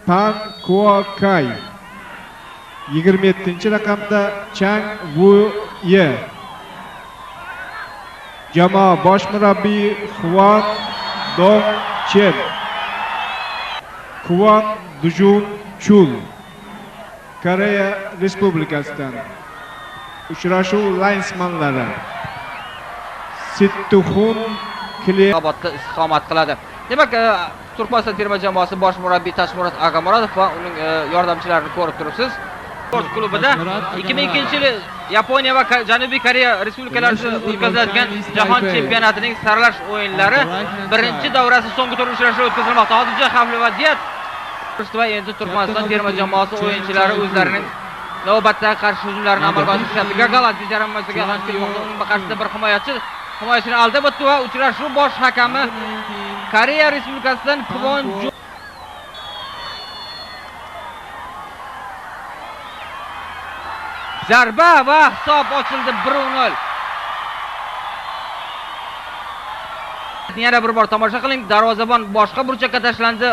Pan Kuo Kai. 27-raqamda Chang Wu Ye. Jamoa bosh murabbiyi Huan Dong Chen. Kwon Dujun Chul. Koreya Respublikasidan. Uchrashuv linesmanlari Sittuxun Kle Obodda istiqomat qiladi. Demak, Turkmaniston terma jamoasi bosh murabbiyi Tashmurod Agamurodov va uning yordamchilarini ko'rib turibsiz. Sport klubida 2002-yili Yaponiya va Janubiy Koreya respublikalarida o'tkaziladigan jahon chempionatining saralash o'yinlari birinchi davrasi so'nggi tur uchrashuvi o'tkazilmoqda. Hozircha xavfli vaziyat. Va endi Turkmaniston terma jamoasi o'yinchilari o'zlarining navbatdagi qarshi hujumlarini amalga oshirishyapti. Gagaladze jarima maydoniga yaqinlashib kelmoqda. Uning qarshisida bir himoyachi himoyachini aldab o'tdi va uchrashuv bosh hakami Koreya Respublikasidan Kwon Ju zarba va hisob ochildi 1-0. Yana bir bor tomosha qiling. Darvozabon boshqa burchakka tashlandi.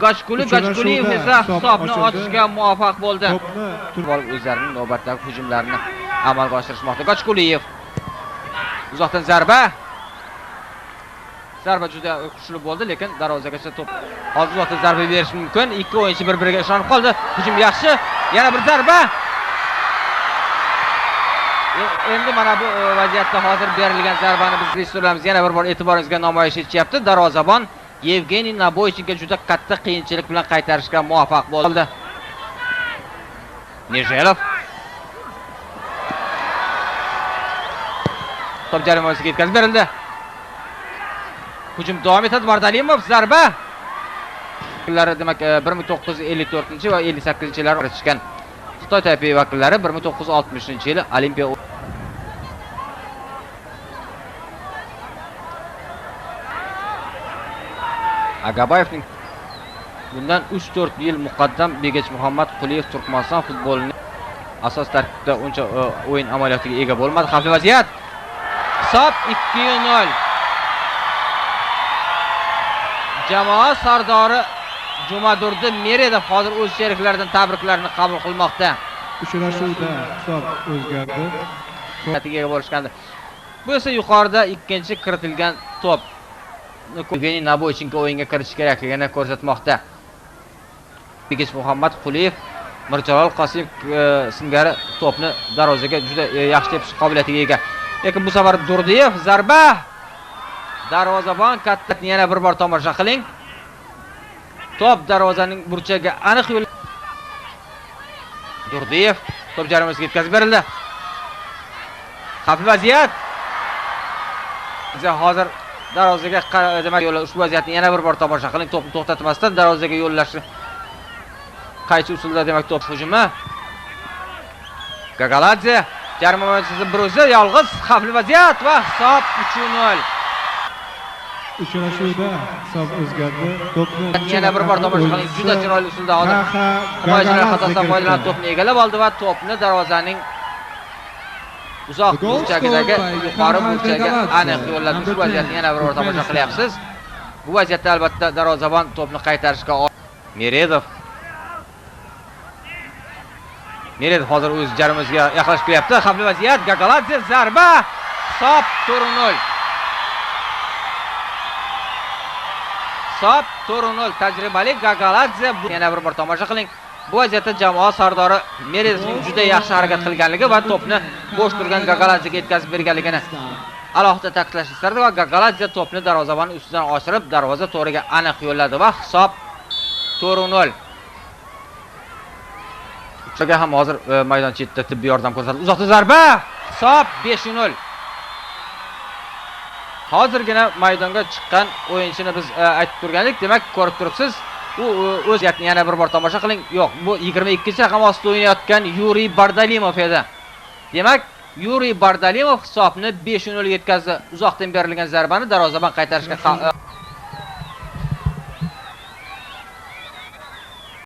Gachkuliyev esa hisobni ochishga muvaffaq bo'ldi. O'zlarining navbatdagi hujumlarini amalga oshirishmoqda. Gachkuliyev uzoqdan zarba. Zarba juda kuchli bo'ldi, lekin darvozagacha to'p. Hozir uzoqdan zarba berish mumkin. Ikki o'yinchi bir-biriga ishonib qoldi. Hujum yaxshi. Yana bir zarba. Endi mana bu vaziyatda hozir berilgan zarbani biz rejissyorlarimiz yana bir bor e'tiboringizga namoyish etyapti. Darvozabon Yevgeniy Naboychenko juda katta qiyinchilik bilan qaytarishga muvaffaq bo'ldi. Nejelov to'p jarimasiga yetkazib berildi. Hujum davom etadi. Bardalimov zarba. Vakillari demak 1954 va 58-yillar tushgan Xitoy Taypeyi vakillari 1960-yili Olimpiya Agabayevning bundan 3-4 yil muqaddam Begach Muhammad Quliyev Turkmaniston futbolining asos tarkibda uncha o'yin amaliyotiga ega bo'lmadi. Xavfli vaziyat. Hisob 2-0. Jamoa sardori Jumadurdi Meredov hozir o'z sheriklaridan tabriklarni qabul qilmoqda. Uchrashuvda hisob o'zgardi. Natijaga bo'lishgandi. Bu esa yuqorida ikkinchi kiritilgan to'p. Yevgeniy Naboychenko o'yinga kirishi kerakligini ko'rsatmoqda. Begich Muhammad Quliyev Mirjalol Qosimov singari to'pni darvozaga juda yaxshi tepish qobiliyatiga ega. Lekin bu safar Durdiyev zarba. Darvozabon katta, yana bir bor tomosha qiling. To'p darvozaning burchagiga aniq yo'l. Durdiyev to'p jarimasiga yetkazib berildi. Xavfli vaziyat. Hozir darvozaga demak yo'l ushbu vaziyatni yana bir bor tomosha qiling. To'pni to'xtatmasdan darvozaga yo'llashi qaysi usulda demak to'p hujumi. Gagaladze jarima maydonchasida bir o'zi yolg'iz, xavfli vaziyat va hisob 3-0. Uchrashuvda hisob o'zgardi. To'pni yana bir bor tomosha qiling. Juda chiroyli usulda hozir himoyachilar xatosidan foydalanib to'pni egallab oldi va to'pni darvozaning uzoq burchagidagi yuqori burchaga aniq yo'lladi. Ushbu vaziyatni yana bir bor tomosha qilyapsiz. Bu vaziyatda albatta darvozabon to'pni qaytarishga Meredov. Meredov hozir o'z jarimasiga yaqinlashib kelyapti. Xavfli vaziyat. Gagaladze zarba. Hisob 4-0. Hisob 4-0. Tajribali Gagaladze. Yana bir bor tomosha qiling. Bu vaziyatda jamoa sardori Meredovning juda yaxshi harakat qilganligi va to'pni bo'sh turgan Gagaladzega yetkazib berganligini alohida ta'kidlash istardi va Gagaladze to'pni darvozabon ustidan oshirib darvoza to'riga aniq yo'lladi va hisob 4-0. Uchaga ham hozir maydon chetida tibbiy yordam ko'rsatildi. Uzoqda zarba. Hisob 5-0. Hozirgina maydonga chiqqan o'yinchini biz aytib turgandik. Demak, ko'rib turibsiz. U o'z vaziyatini yana bir bor tomosha qiling. Yo'q, bu 22-raqam ostida o'ynayotgan Yuriy Bardalimov edi. Demak, Yuriy Bardalimov hisobni 5-0 ga yetkazdi. Uzoqdan berilgan zarbani darvozabon qaytarishga